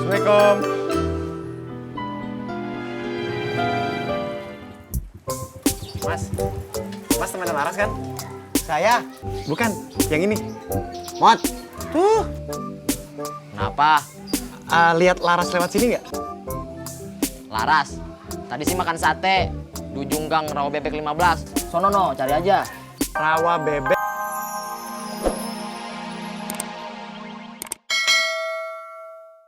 Assalamualaikum. Mas teman Laras kan? Saya? Bukan, yang ini. Mot. Tuh. Kenapa? Lihat Laras lewat sini nggak? Laras, tadi sih makan sate di ujung gang Rawa Bebek 15. Sono no, cari aja. Rawa bebek.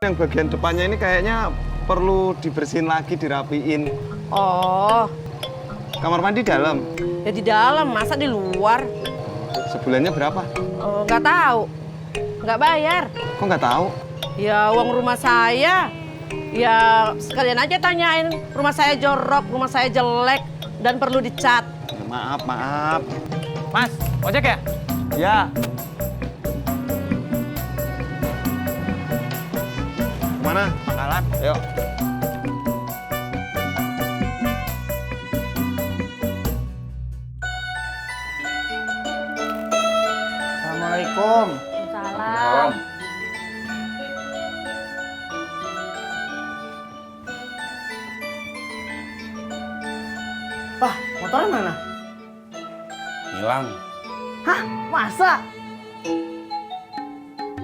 Yang bagian depannya ini kayaknya perlu dibersihin lagi, dirapiin. Oh, Kamar mandi dalam. ya di dalam, masa di luar? Sebulannya berapa? Nggak tahu, nggak bayar. Kok nggak tahu? Ya uang rumah saya. Ya sekalian aja tanyain, rumah saya jorok, rumah saya jelek, dan perlu dicat. Ya, maaf. Mas, ojek ya? Ya. Kemana? Pangkalan. Yuk. Assalamualaikum. Salam. Pak, motornya mana? Hilang. Hah? Masa?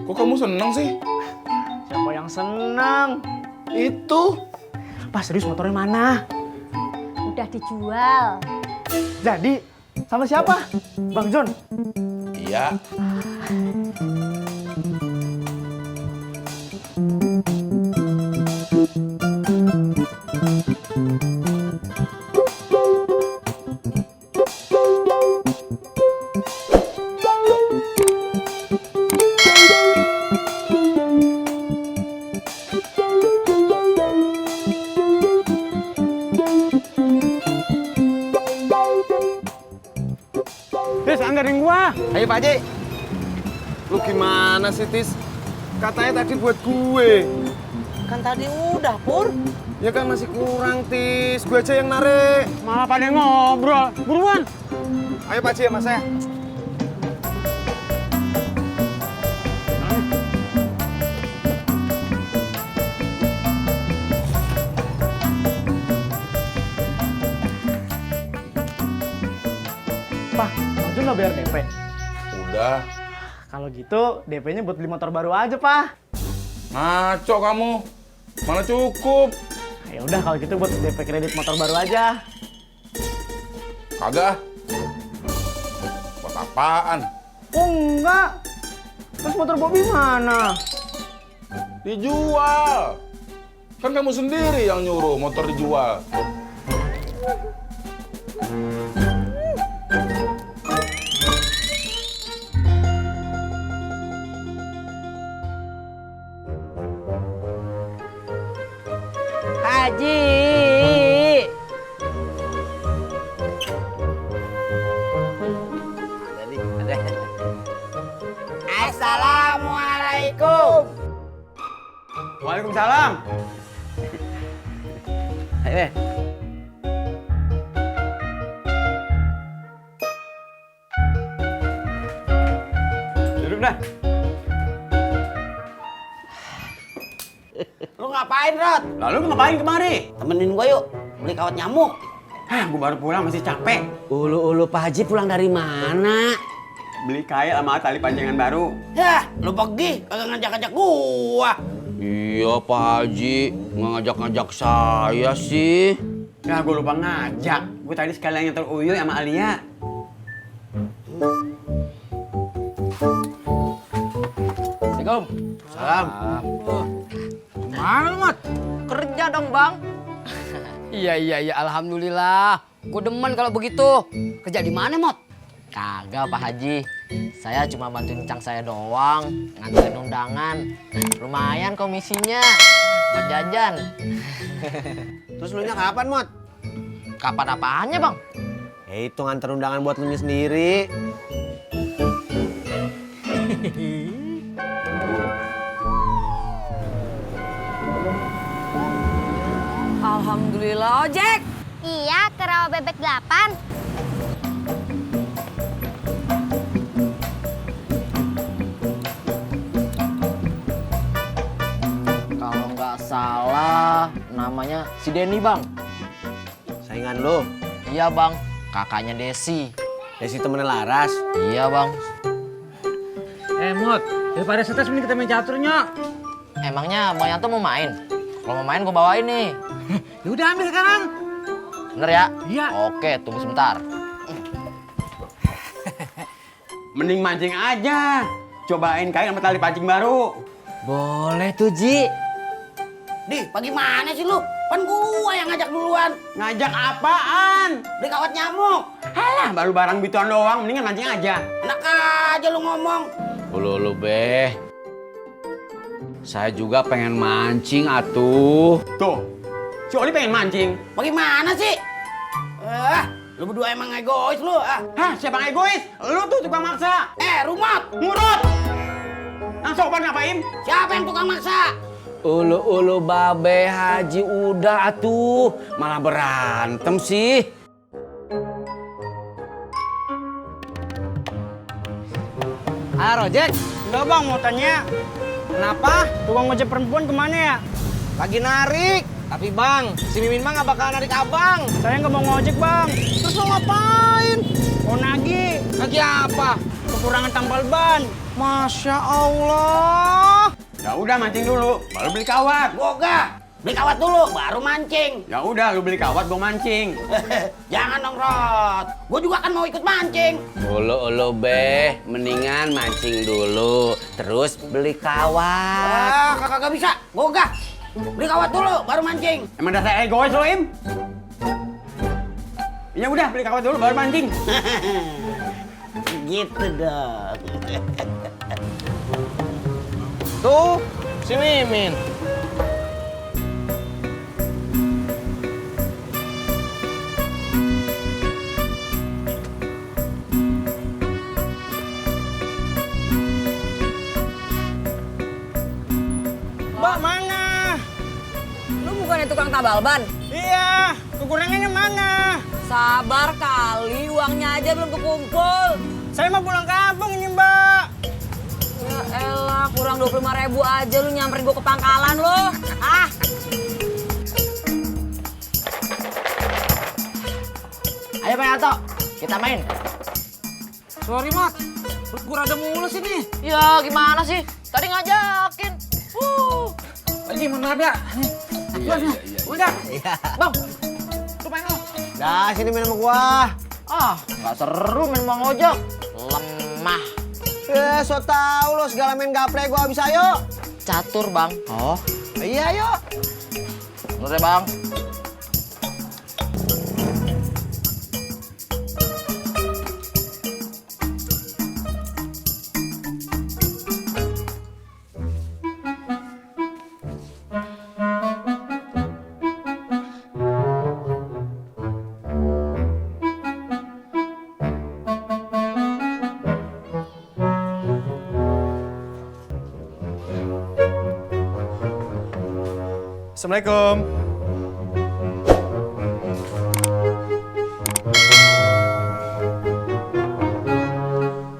Kok kamu seneng sih? Siapa yang senang? Itu. Pak, serius motornya mana? Udah dijual. Jadi, sama siapa? Bang John? Iya. Tis, anterin gua. Ayo Pak Haji. Lu gimana sih, Tis? Katanya tadi buat gue. Kan tadi udah, Pur. Ya kan masih kurang, Tis. Gue aja yang narik. Malah pada ngobrol. Buruan. Ayo Pak Haji sama saya. Pak, Bang John nggak bayar DP? Udah. Kalau gitu, DP-nya buat beli motor baru aja, Pak. Ngaco kamu. Mana cukup. Ya udah kalau gitu buat DP kredit motor baru aja. Kagak. Buat apaan? Oh enggak. Terus motor Bobby mana? Dijual. Kan kamu sendiri yang nyuruh motor dijual. Haji. Assalamualaikum. Waalaikumsalam. Ayo, Duduk dah. Lu ngapain, Rod? Lalu ngapain kemari? Temenin gua yuk, beli kawat nyamuk. Hah, gua baru pulang masih capek. Ulu Pak Haji pulang dari mana? Beli kail sama tali panjangan baru. Yah, lu pergi, kagak ngajak-ngajak gua. iya Pak Haji, nggak ngajak-ngajak saya sih. Ya, gua lupa ngajak. Gua tadi sekalian nyetel Uyuy sama Alia. Assalamualaikum. Salam. Mana lu, Mat? Kerja dong, Bang. Iya, alhamdulillah. Gue demen kalau begitu. Kerja di mana, Mot? Kagak, Pak Haji. Saya cuma bantuin cang saya doang, nganterin undangan. Lumayan komisinya. Buat jajan. Terus lu nya kapan, Mot? Kapan apaannya, Bang? Itu nganter undangan buat lu sendiri. Alhamdulillah, ojek. Iya, ke Rawa Bebek 8. Kalau nggak salah namanya si Denny bang. Saingan lo. Iya bang, kakaknya Desi. Desi temennya Laras. Iya bang. Mot, daripada stres mending kita main catur, Nyok. Emangnya Bang Yanto mau main? Kalau mau main gue bawain nih. Ya udah ambil sekarang. Bener ya? Iya. Oke, tunggu sebentar. Mending mancing aja. Cobain kain sama tali pancing baru. Boleh tuh, Ji. Di, bagaimana sih lu? Kan gua yang ngajak duluan. Ngajak apaan? Beli kawat nyamuk. Halah, baru barang bituan doang. Mendingan mancing aja. Enak aja lu ngomong. Ulu be. Saya juga pengen mancing atuh. Tuh, si Oli pengen mancing. Bagaimana sih? Lu berdua emang egois lu. Hah, siapa yang egois? Lu tuh tukang maksa. Rumot. Ngurut. Yang sopan ngapain? Siapa yang tukang maksa? Ulu babe haji udah atuh. Malah berantem sih. Halo, Jack. Enggak, Bang, mau tanya. Kenapa tukang ojek perempuan kemana ya? Lagi narik. Tapi Bang, si Mimin mah nggak bakal narik abang. Saya nggak mau ngojek, Bang. Terus lo ngapain? Mau nagih. Nagih apa? Kekurangan tambal ban. Masya Allah. Ya udah mancing dulu, baru beli kawat. Boga. Beli kawat dulu, baru mancing. Ya udah, lu beli kawat, gua mancing. Jangan dong, Rod. Gua juga kan mau ikut mancing. Ulu be, mendingan mancing dulu, terus beli kawat. Kagak bisa. Boga. Beli kawat dulu, baru mancing. Emang dasar egois lo, Im? Ya udah, beli kawat dulu, baru mancing. Gitu dong. Tuh, si Mimin. Mbak, mana? Lu bukannya tukang tambal ban? Iya, kekurangannya mana? Sabar kali, uangnya aja belum kekumpul. Saya mau pulang kampung ini, Mbak. Ya elah, kurang 25.000 aja lu nyamperin gua ke pangkalan lu. Ayo Bang Yanto, kita main. Sorry, Mat. Perut gua rada mulus ini. Ya gimana sih? Tadi ngajakin. Lagi mana ada? Udah. Bang, Lu main lo. Dah, sini main sama gua. nggak seru main Bang Ojek. Lemah. So tau lo segala main gaple gua bisa, ayo. Catur Bang. Oh, iya, ayo. Menurut ya Bang. Assalamualaikum.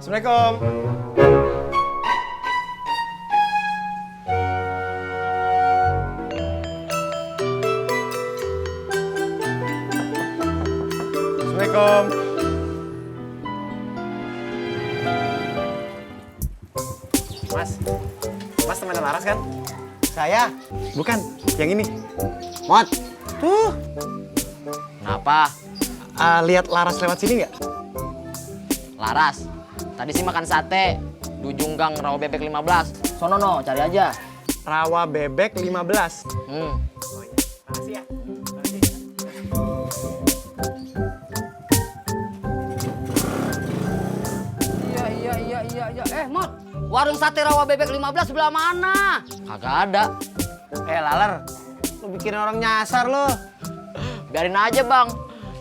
Assalamualaikum. Assalamualaikum. Mas teman Laras kan? Saya. Bukan, yang ini. Mot. Tuh. Kenapa? Lihat Laras lewat sini nggak? Laras, tadi sih makan sate di ujung gang Rawa Bebek 15. Sono no, cari aja. Rawa Bebek 15. Makasih ya. Iya. Mot, warung sate Rawa Bebek 15 sebelah mana? Kagak ada. Laler, lu bikin orang nyasar lo. Biarin aja Bang,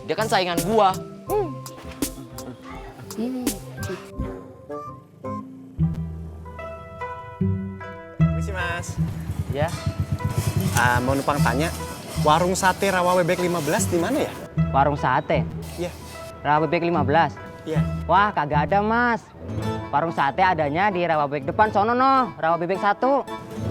dia kan saingan gua. Permisi, Mas. Ya. Mau numpang tanya, warung sate Rawa Bebek 15 di mana ya? Warung sate? Iya. Rawa Bebek 15? Iya. Wah, kagak ada, Mas. Warung sate adanya di Rawa Bebek depan sono no, Rawa Bebek 1.